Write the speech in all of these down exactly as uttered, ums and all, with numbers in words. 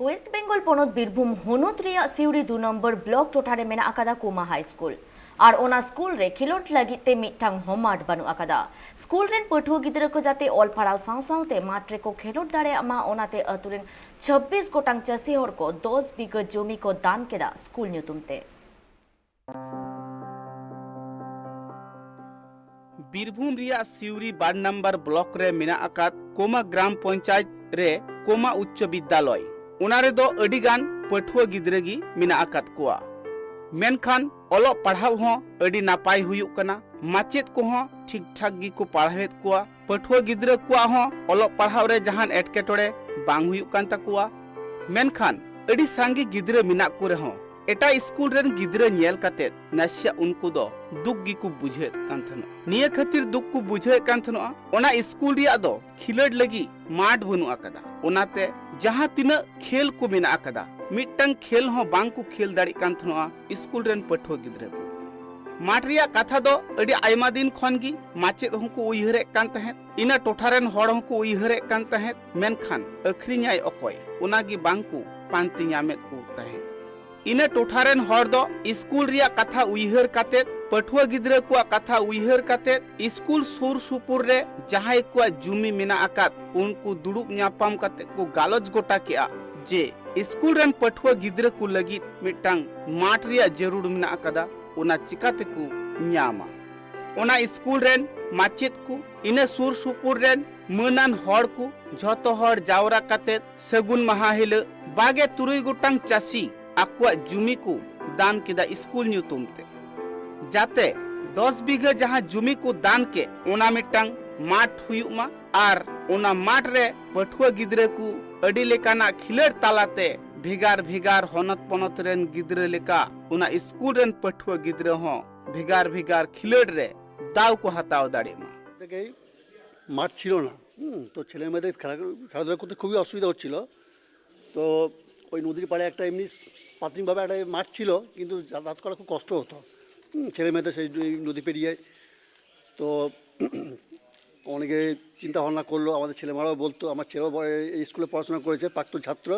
West Bengal ᱯᱚᱱᱚᱛ ᱵᱤᱨᱵᱷᱩᱢ ᱦᱚᱱᱚᱛ ᱨᱮᱭᱟᱜ ᱥᱤᱣᱲᱤ ᱫᱩ ᱱᱚᱢᱵᱚᱨ ᱵᱞᱚᱠ ᱴᱚᱴᱷᱟ ᱨᱮ ᱢᱮᱱᱟᱜ ᱟᱠᱟᱫᱟ ᱠᱳᱢᱟ ᱦᱟᱭ ᱥᱠᱩᱞ᱾ ᱟᱨ ᱚᱱᱟ ᱥᱠᱩᱞ ᱨᱮ ᱠᱷᱮᱞᱳᱰ ᱞᱟᱹᱜᱤᱫ ᱛᱮ ᱢᱤᱫᱴᱟᱝ ᱦᱚᱸ ᱢᱟᱴᱷ ᱵᱟᱹᱱᱩᱜ ᱟᱠᱟᱫᱟ᱾ ᱥᱠᱩᱞ ᱨᱮᱱ ᱯᱟᱹᱴᱷᱩᱣᱟᱹ ᱜᱤᱫᱽᱨᱟᱹ ᱠᱚ ᱡᱟᱛᱮ ᱚᱞ ᱯᱟᱲᱦᱟᱣ ᱥᱟᱶ ᱥᱟᱶᱛᱮ ᱢᱟᱴᱷ ᱨᱮᱠᱚ ᱠᱷᱮᱞᱳᱰ ᱫᱟᱲᱮᱭᱟᱜ ᱢᱟ, ᱚᱱᱟᱛᱮ ᱟᱹᱛᱩ ᱨᱮᱱ ᱪᱷᱟᱵᱵᱤᱥ ᱜᱚᱴᱟᱝ ᱪᱟᱹᱥᱤ ᱦᱚᱲ ᱠᱚ ᱫᱚᱥ ᱵᱤᱜᱷᱟᱹ ᱡᱚᱢᱤ ᱠᱚ ᱫᱟᱱ ᱠᱮᱫᱟ ᱥᱠᱩᱞ ᱧᱩᱛᱩᱢ ᱛᱮ᱾ ᱵᱤᱨᱵᱷᱩᱢ ᱨᱮᱭᱟᱜ ᱥᱤᱣᱲᱤ ᱵᱟᱨ ᱱᱟᱢᱵᱟᱨ ᱵᱞᱚᱠ ᱨᱮ ᱢᱮᱱᱟᱜ ᱟᱠᱟᱫ ᱠᱳᱢᱟ ᱜᱨᱟᱢ ᱯᱚᱧᱪᱟᱭᱮᱛ ᱨᱮ ᱠᱳᱢᱟ ᱩᱪᱪᱚ ᱵᱤᱫᱽᱫᱟᱞᱚᱭ, ᱚᱱᱟ ᱨᱮᱫᱚ ᱟᱹᱰᱤ ᱜᱟᱱ ᱯᱟᱹᱴᱷᱩᱣᱟᱹ ᱜᱤᱫᱽᱨᱟᱹ ᱜᱮ ᱢᱮᱱᱟᱜ ᱟᱠᱟᱫ ᱠᱚᱣᱟ᱾ ᱢᱮᱱᱠᱷᱟᱱ ᱚᱞᱚᱜ ᱯᱟᱲᱦᱟᱣ ᱦᱚᱸ ᱟᱹᱰᱤ ᱱᱟᱯᱟᱭ ᱦᱩᱭᱩᱜ ᱠᱟᱱᱟ, ᱢᱟᱪᱮᱫ ᱠᱚᱦᱚᱸ ᱴᱷᱤᱠ ᱴᱷᱟᱠ ᱜᱮᱠᱚ ᱯᱟᱲᱦᱟᱣᱮᱫ ᱠᱚᱣᱟ᱾ ᱯᱟᱹᱴᱷᱩᱣᱟᱹ ᱜᱤᱫᱽᱨᱟᱹ ᱠᱚᱣᱟᱜ ᱦᱚᱸ ᱚᱞᱚᱜ ᱯᱟᱲᱦᱟᱣ ᱨᱮ ᱡᱟᱦᱟᱱ ᱮᱴᱠᱮᱴᱚᱬᱮ ᱵᱟᱝ ᱦᱩᱭᱩᱜ ᱠᱟᱱ ᱛᱟᱠᱚᱣᱟ᱾ ᱢᱮᱱᱠᱷᱟᱱ ᱟᱹᱰᱤ ᱥᱟᱸᱜᱮ ᱜᱤᱫᱽᱨᱟᱹ ᱢᱮᱱᱟᱜ ᱠᱚ ᱨᱮᱦᱚᱸ, ᱮᱴᱟᱜ ᱥᱠᱩᱞ ᱨᱮᱱ ᱜᱤᱫᱽᱨᱟᱹ ᱧᱮᱞ ᱠᱟᱛᱮᱫ ᱱᱟᱥᱮᱭᱟᱜ ᱩᱱᱠᱩ ᱫᱚ ᱫᱩᱠ ᱜᱮᱠᱚ ᱵᱩᱡᱷᱟᱹᱣᱮᱫ ᱠᱟᱱ ᱛᱟᱦᱮᱱᱟ᱾ ᱱᱤᱭᱟᱹ ᱠᱷᱟᱹᱛᱤᱨ ᱫᱩᱠ ᱠᱚ ᱵᱩᱡᱷᱟᱹᱣᱮᱫ ᱠᱟᱱ ᱛᱟᱦᱮᱱᱟ, ᱚᱱᱟ ᱥᱠᱩᱞ ᱨᱮᱭᱟᱜ ᱫᱚ ᱠᱷᱮᱞᱳᱰ ᱞᱟᱹᱜᱤᱫ ᱢᱟᱴᱷ ᱵᱟᱹᱱᱩᱜ ᱟᱠᱟᱫᱟ᱾ ᱚᱱᱟᱛᱮ ᱡᱟᱦᱟᱸ ᱛᱤᱱᱟᱹᱜ ᱠᱷᱮᱞ ᱠᱚ ᱢᱮᱱᱟᱜ ᱟᱠᱟᱫᱟ, ᱢᱤᱫᱴᱟᱝ ᱠᱷᱮᱞ ᱦᱚᱸ ᱵᱟᱝ ᱠᱚ ᱠᱷᱮᱞ ᱫᱟᱲᱮᱭᱟᱜ ᱠᱟᱱ ᱛᱟᱦᱮᱱᱟ ᱥᱠᱩᱞ ᱨᱮᱱ ᱯᱟᱹᱴᱷᱩᱣᱟᱹ ᱜᱤᱫᱽᱨᱟᱹ ᱠᱚ᱾ ᱢᱟᱴᱷ ᱨᱮᱭᱟᱜ ᱠᱟᱛᱷᱟ ᱫᱚ ᱟᱹᱰᱤ ᱟᱭᱢᱟ ᱫᱤᱱ ᱠᱷᱚᱱ ᱜᱮ ᱢᱟᱪᱮᱫ ᱦᱚᱸᱠᱚ ᱩᱭᱦᱟᱹᱨᱮᱫ ᱠᱟᱱ ᱛᱟᱦᱮᱸᱫ, ᱤᱱᱟᱹ ᱴᱚᱴᱷᱟ ᱨᱮᱱ ᱦᱚᱲ ᱦᱚᱸᱠᱚ ᱩᱭᱦᱟᱹᱨᱮᱫ ᱠᱟᱱ ᱛᱟᱦᱮᱸᱫ, ᱢᱮᱱᱠᱷᱟᱱ ᱟᱹᱠᱷᱨᱤᱧᱟᱭ ᱚᱠᱚᱭ, ᱚᱱᱟ ᱜᱮ ᱵᱟᱝ ᱠᱚ ᱯᱟᱱᱛᱮ ᱧᱟᱢᱮᱫ ᱠᱚ ᱛᱟᱦᱮᱸᱫ᱾ ᱤᱱᱟᱹ ᱴᱚᱴᱷᱟ ᱨᱮᱱ ᱦᱚᱲ ᱫᱚ ᱥᱠᱩᱞ ᱨᱮᱭᱟᱜ ᱠᱟᱛᱷᱟ ᱩᱭᱦᱟᱹᱨ ᱠᱟᱛᱮᱫ, ᱯᱟᱹᱴᱷᱩᱣᱟᱹ ᱜᱤᱫᱽᱨᱟᱹ ᱠᱚᱣᱟᱜ ᱠᱟᱛᱷᱟ ᱩᱭᱦᱟᱹᱨ ᱠᱟᱛᱮᱫ, ᱥᱠᱩᱞ ᱥᱩᱨ ᱥᱩᱯᱩᱨ ᱨᱮ ᱡᱟᱦᱟᱸᱭ ᱠᱚᱣᱟᱜ ᱡᱩᱢᱤ ᱢᱮᱱᱟᱜ ᱟᱠᱟᱫ, ᱩᱱᱠᱩ ᱫᱩᱲᱩᱵ ᱧᱟᱯᱟᱢ ᱠᱟᱛᱮᱫ ᱠᱚ ᱜᱟᱞᱚᱪ ᱜᱚᱴᱟ ᱠᱮᱜᱼᱟ ᱡᱮ ᱥᱠᱩᱞ ᱨᱮᱱ ᱯᱟᱹᱴᱷᱩᱣᱟᱹ ᱜᱤᱫᱽᱨᱟᱹ ᱠᱚ ᱞᱟᱹᱜᱤᱫ ᱢᱤᱫᱴᱟᱝ ᱢᱟᱴᱷ ᱨᱮᱭᱟᱜ ᱡᱟᱹᱨᱩᱲ ᱢᱮᱱᱟᱜ ᱟᱠᱟᱫᱟ, ᱚᱱᱟ ᱪᱤᱠᱟ ᱛᱮᱠᱚ ᱧᱟᱢᱟ? ᱚᱱᱟ ᱥᱠᱩᱞ ᱨᱮᱱ ᱢᱟᱪᱮᱫ ᱠᱚ, ᱤᱱᱟᱹ ᱥᱩᱨ ᱥᱩᱯᱩᱨ ᱨᱮᱱ ᱢᱟᱹᱱᱟᱱ ᱦᱚᱲ ᱠᱚ, ᱡᱷᱚᱛᱚ ᱦᱚᱲ ᱡᱟᱣᱨᱟ ᱠᱟᱛᱮᱫ ᱥᱟᱹᱜᱩᱱ ᱢᱟᱦᱟ ᱦᱤᱞᱳᱜ ᱵᱟᱜᱮ ᱛᱩᱨᱩᱭ ᱜᱚᱴᱟᱝ ᱪᱟᱹᱥᱤ ᱟᱠᱚᱣᱟᱜ ᱡᱩᱢᱤ ᱠᱚ ᱫᱟᱱ ᱠᱮᱫᱟ ᱥᱠᱩᱞ ᱧᱩᱛᱩᱢ ᱛᱮ, ᱡᱟᱛᱮ ᱫᱚᱥ ᱵᱤᱜᱷᱟᱹ ᱡᱟᱦᱟᱸ ᱡᱩᱢᱤ ᱠᱚ ᱫᱟᱱ ᱠᱮᱫ, ᱚᱱᱟ ᱢᱤᱫᱴᱟᱝ ᱢᱟᱴᱷ ᱦᱩᱭᱩᱜ ᱢᱟ᱾ ᱟᱨ ᱚᱱᱟ ᱢᱟᱴᱷ ᱨᱮ ᱯᱟᱹᱴᱷᱩᱣᱟᱹ ᱜᱤᱫᱽᱨᱟᱹ ᱠᱚ ᱟᱹᱰᱤ ᱞᱮᱠᱟᱱᱟᱜ ᱠᱷᱮᱞᱳᱰ ᱛᱟᱞᱟᱛᱮ ᱵᱷᱮᱜᱟᱨ ᱵᱷᱮᱜᱟᱨ ᱦᱚᱱᱚᱛ ᱯᱚᱱᱚᱛ ᱨᱮᱱ ᱜᱤᱫᱽᱨᱟᱹ ᱞᱮᱠᱟ ᱚᱱᱟ ᱥᱠᱩᱞ ᱨᱮᱱ ᱯᱟᱹᱴᱷᱩᱣᱟᱹ ᱜᱤᱫᱽᱨᱟᱹ ᱦᱚᱸ ᱵᱷᱮᱜᱟᱨ ᱵᱷᱮᱜᱟᱨ ᱠᱷᱮᱞᱳᱰ ᱨᱮ ᱫᱟᱣ ᱠᱚ ᱦᱟᱛᱟᱣ ᱫᱟᱲᱮᱭᱟᱜ ᱢᱟ᱾ ᱛᱮᱜᱮ মাঠ ছিল না। হুম, তো ছেলে মেয়েদের খেলা, খেলাধুলা করতে খুবই অসুবিধা হচ্ছিল। তো ওই নদীর পাড়ে একটা এমনি প্রাথমিকভাবে একটা মাঠ ছিল, কিন্তু যাতায়াত করা খুব কষ্ট হতো। হুম, ছেলে মেয়েদের সেই নদী পেরিয়ে। তো অনেকে চিন্তা ভাবনা করলো, আমাদের ছেলেমেয়েরাও বলতো, আমার ছেলেও ব-, এই স্কুলে পড়াশোনা করেছে, প্রাক্তন ছাত্র।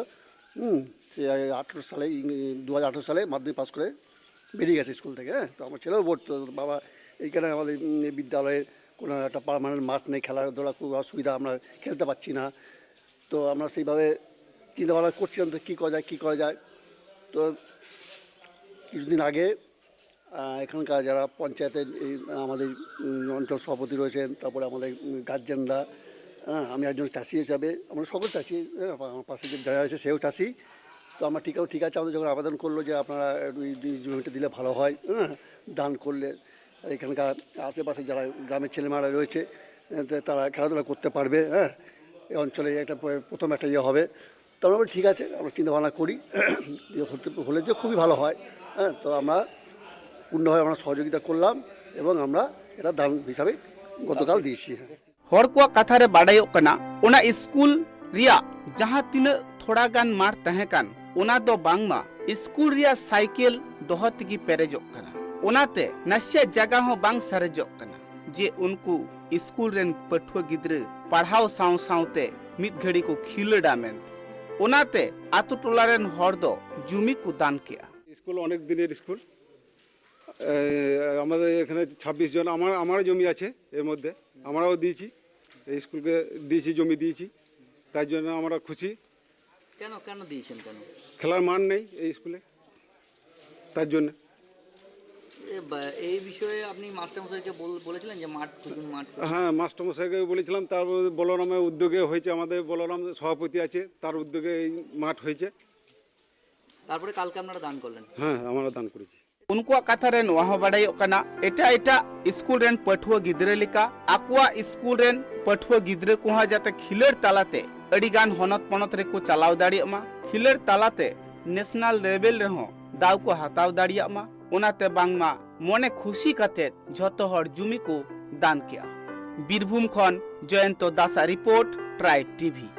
হুম। সে আঠারো সালে, ইং- দু হাজার আঠারো সালে মাধ্যমিক পাস করে বেরিয়ে গেছে স্কুল থেকে। হ্যাঁ, তো আমার ছেলেও পড়তো। বাবা, এইখানে আমাদের উম, এই বিদ্যালয়ে কোনো একটা পার্মানেন্ট মাঠ নেই, খেলাধুলা খুব অসুবিধা, আমরা খেলতে পারছি না। তো আমরা সেইভাবে চিন্তা ভাবনা করছিলাম তো কী করা যায়, কী করা যায়। তো কিছুদিন আগে আহ, এখানকার যারা পঞ্চায়েতের এই আমাদের উম, অঞ্চল সভাপতি রয়েছেন, তারপরে আমাদের গার্জেনরা, হ্যাঁ, আমি একজন চাষি হিসাবে, আমরা সকল চাষি, হ্যাঁ, পা- আমার পাশে যে যারা আছে সেও চাষি। তো আমরা ঠিক ঠিক আছে, আমাদের যখন আবেদন করলো যে আপনারা এই এই জমিটা দিলে ভালো হয়, হ্যাঁ, দান করলে এখানকার আশেপাশে যারা গ্রামের ছেলেমেয়েরা রয়েছে, আহ, তে- তারা খেলাধুলা করতে পারবে, হ্যাঁ, এই অঞ্চলে একটা প্র- প্রথম একটা ইয়ে হবে। তো আমরা বলি, ঠিক আছে, আমরা চিন্তা ভাবনা করি যে হতে হলে যে খুবই ভালো হয়। হ্যাঁ, তো আমরা পূর্ণভাবে আমরা সহযোগিতা করলাম এবং আমরা এটা দান হিসাবে গতকাল দিয়েছি। হ্যাঁ। ᱦᱚᱲ ᱠᱚᱣᱟᱜ ᱠᱟᱛᱷᱟ ᱨᱮ ᱵᱟᱰᱟᱭᱚᱜ ᱠᱟᱱᱟ, ᱚᱱᱟ ᱥᱠᱩᱞ ᱨᱮᱭᱟᱜ ᱡᱟᱦᱟᱸ ᱛᱤᱱᱟᱹᱜ ᱛᱷᱚᱲᱟ ᱜᱟᱱ ᱢᱟᱴᱷ ᱛᱟᱦᱮᱸ ᱠᱟᱱ, ᱚᱱᱟ ᱫᱚ ᱵᱟᱝᱢᱟ ᱥᱠᱩᱞ ᱨᱮᱭᱟᱜ ᱥᱟᱭᱠᱮᱞ ᱫᱚᱦᱚ ᱛᱮᱜᱮ ᱯᱮᱨᱮᱡᱚᱜ ᱠᱟᱱᱟ᱾ ᱚᱱᱟᱛᱮ ᱱᱟᱥᱮᱭᱟᱜ ᱡᱟᱭᱜᱟ ᱦᱚᱸ ᱵᱟᱝ ᱥᱟᱨᱮᱡᱚᱜ ᱠᱟᱱᱟ ᱡᱮ ᱩᱱᱠᱩ ᱥᱠᱩᱞ ᱨᱮᱱ ᱯᱟᱹᱴᱷᱩᱣᱟᱹ ᱜᱤᱫᱽᱨᱟᱹ ᱯᱟᱲᱦᱟᱣ ᱥᱟᱶ ᱥᱟᱶᱛᱮ ᱢᱤᱫ ᱜᱷᱟᱹᱲᱤ ᱠᱚ ᱠᱷᱤᱞᱟᱹᱰᱟ ᱢᱮᱱᱛᱮ᱾ ᱚᱱᱟᱛᱮ ᱟᱛᱳ ᱴᱚᱞᱟ ᱨᱮᱱ ᱦᱚᱲ ᱫᱚ ᱡᱩᱢᱤ ᱠᱚ ᱫᱟᱱ ᱠᱮᱜᱼᱟ᱾ স্কুল অনেক দিনের স্কুল। এ, আমাদের এখানে ছাব্বিশ জন, আমার আমারও জমি আছে এর মধ্যে, আমরাও দিয়েছি, এই স্কুলকে দিয়েছি, জমি দিয়েছি, তার জন্য আমরা খুশি। কেন কেন দিয়েছেন কেন? খেলার মাঠ নেই এই স্কুলে, তার জন্য। এ, বা- এই বিষয়ে আপনি মাস্টারমশাইকে বল- বলেছিলেন যে মাঠ খুঁজুন, মাঠ খুঁজুন? হ্যাঁ, মাস্টারমশাইকে বলেছিলাম, তারপরে বলরামের উদ্যোগে হয়েছে, আমাদের বলরাম সভাপতি আছে, তার উদ্যোগে এই মাঠ হয়েছে। তারপরে কালকে আপনারা দান করলেন। হ্যাঁ, আমরা দান করেছি। ᱩᱱᱠᱩᱣᱟᱜ ᱠᱟᱛᱷᱟ ᱨᱮ ᱱᱚᱣᱟ ᱦᱚᱸ ᱵᱟᱰᱟᱭᱚᱜ ᱠᱟᱱᱟ, ᱮᱴᱟᱜ ᱮᱴᱟᱜ ᱥᱠᱩᱞ ᱨᱮᱱ ᱯᱟᱹᱴᱷᱩᱣᱟᱹ ᱜᱤᱫᱽᱨᱟᱹ ᱞᱮᱠᱟ ᱟᱠᱚᱣᱟᱜ ᱥᱠᱩᱞ ᱨᱮᱱ ᱯᱟᱹᱴᱷᱩᱣᱟᱹ ᱜᱤᱫᱽᱨᱟᱹ ᱠᱚᱦᱚᱸ ᱡᱟᱛᱮ ᱠᱷᱤᱞᱟᱹᱲ ᱛᱟᱞᱟᱛᱮ ᱟᱹᱰᱤ ᱜᱟᱱ ᱦᱚᱱᱚᱛ ᱯᱚᱱᱚᱛ ᱨᱮᱠᱚ ᱪᱟᱞᱟᱣ ᱫᱟᱲᱮᱭᱟᱜ ᱢᱟ, ᱠᱷᱤᱞᱟᱹᱲ ᱛᱟᱞᱟᱛᱮ ᱱᱮᱥᱱᱟᱞ ᱞᱮᱵᱮᱞ ᱨᱮᱦᱚᱸ ᱫᱟᱣ ᱠᱚ ᱦᱟᱛᱟᱣ ᱫᱟᱲᱮᱭᱟᱜ ᱢᱟ, ᱚᱱᱟᱛᱮ ᱵᱟᱝᱢᱟ ᱢᱚᱱᱮ ᱠᱷᱩᱥᱤ ᱠᱟᱛᱮ ᱡᱷᱚᱛᱚ ᱦᱚᱲ ᱡᱩᱢᱤ ᱠᱚ ᱫᱟᱱ ᱠᱮᱜᱼᱟ᱾ ᱵᱤᱨᱵᱷᱩᱢ ᱠᱷᱚᱱ ᱡᱚᱭᱚᱱᱛᱚ ᱫᱟᱥᱟᱜ ᱨᱤᱯᱳᱨᱴ, ᱴᱨᱟᱭᱤᱵᱽ ᱴᱤᱵᱷᱤ᱾